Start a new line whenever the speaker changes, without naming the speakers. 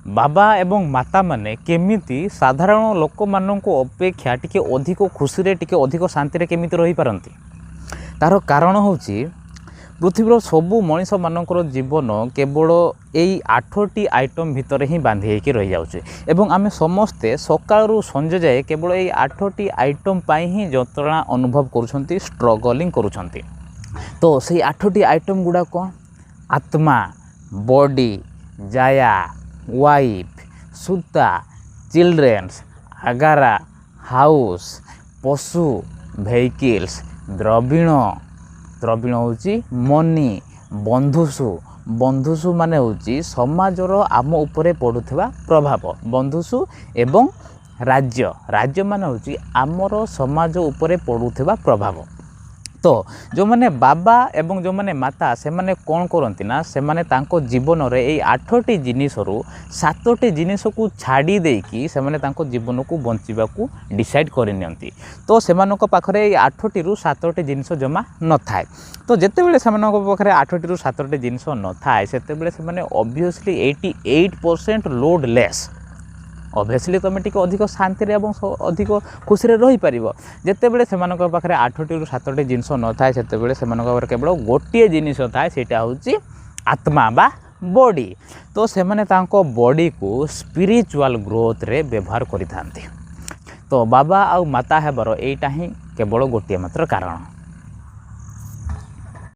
ବାବା ଏବଂ ମାତାମାନେ କେମିତି ସାଧାରଣ ଲୋକମାନଙ୍କ ଅପେକ୍ଷା ଟିକେ ଅଧିକ ଖୁସିରେ, ଟିକେ ଅଧିକ ଶାନ୍ତିରେ କେମିତି ରହିପାରନ୍ତି? ତା'ର କାରଣ ହେଉଛି, ପୃଥିବୀର ସବୁ ମଣିଷମାନଙ୍କର ଜୀବନ କେବଳ ଏଇ 8ଟି ଆଇଟମ୍ ଭିତରେ ହିଁ ବାନ୍ଧି ହେଇକି ରହିଯାଉଛି ଏବଂ ଆମେ ସମସ୍ତେ ସକାଳରୁ ସଞ୍ଜ ଯାଏ କେବଳ ଏଇ 8ଟି ଆଇଟମ୍ ପାଇଁ ହିଁ ଯନ୍ତ୍ରଣା ଅନୁଭବ କରୁଛନ୍ତି, ଷ୍ଟ୍ରଗଲିଂ କରୁଛନ୍ତି। ତ ସେଇ 8ଟି ଆଇଟମ୍ ଗୁଡ଼ାକ କ'ଣ? ଆତ୍ମା, ବଡି, ଜାୟା, ୱାଇଫ୍, ସୂତା, ଚିଲଡ୍ରେନ୍ସ, ଆଗାରା, ହାଉସ୍, ପଶୁ, ଭେହିକିଲ୍ସ, ଦ୍ରବିଣ। ଦ୍ରବିଣ ହେଉଛି ମନି। ବନ୍ଧୁସୁ, ବନ୍ଧୁସୁ ମାନେ ହେଉଛି ସମାଜର ଆମ ଉପରେ ପଡ଼ୁଥିବା ପ୍ରଭାବ, ବନ୍ଧୁସୁ, ଏବଂ ରାଜ୍ୟ। ରାଜ୍ୟ ମାନେ ହେଉଛି ଆମର ସମାଜ ଉପରେ ପଡ଼ୁଥିବା ପ୍ରଭାବ। ତ ଯେଉଁମାନେ ବାବା ଏବଂ ଯେଉଁମାନେ ମାତା, ସେମାନେ କ'ଣ କରନ୍ତି ନା, ସେମାନେ ତାଙ୍କ ଜୀବନରେ ଏଇ 8ଟି ଜିନିଷରୁ 7ଟି ଜିନିଷକୁ ଛାଡ଼ି ଦେଇକି ସେମାନେ ତାଙ୍କ ଜୀବନକୁ ବଞ୍ଚିବାକୁ ଡିସାଇଡ଼୍ କରିନିଅନ୍ତି। ତ ସେମାନଙ୍କ ପାଖରେ ଏଇ 8ଟିରୁ 7ଟି ଜିନିଷ ଜମା ନଥାଏ। ତ ଯେତେବେଳେ ସେମାନଙ୍କ ପାଖରେ 8ଟିରୁ 7ଟି ଜିନିଷ ନଥାଏ, ସେତେବେଳେ ସେମାନେ ଅବଭିୟସଲି 88% ଲୋଡ଼୍ ଲେସ୍। ଅବଭିୟସଲି ତୁମେ ଟିକେ ଅଧିକ ଶାନ୍ତିରେ ଏବଂ ଅଧିକ ଖୁସିରେ ରହିପାରିବ। ଯେତେବେଳେ ସେମାନଙ୍କ ପାଖରେ 8ଟିରୁ 7ଟି ଜିନିଷ ନଥାଏ, ସେତେବେଳେ ସେମାନଙ୍କ ପାଖରେ କେବଳ ଗୋଟିଏ ଜିନିଷ ଥାଏ, ସେଇଟା ହେଉଛି ଆତ୍ମା ବା ବଡ଼ି। ତ ସେମାନେ ତାଙ୍କ ବଡ଼ିକୁ ସ୍ପିରିଚୁଆଲ୍ ଗ୍ରୋଥରେ ବ୍ୟବହାର କରିଥାନ୍ତି। ତ ବାବା ଆଉ ମାତା ହେବାର ଏଇଟା ହିଁ କେବଳ ଗୋଟିଏ ମାତ୍ର କାରଣ।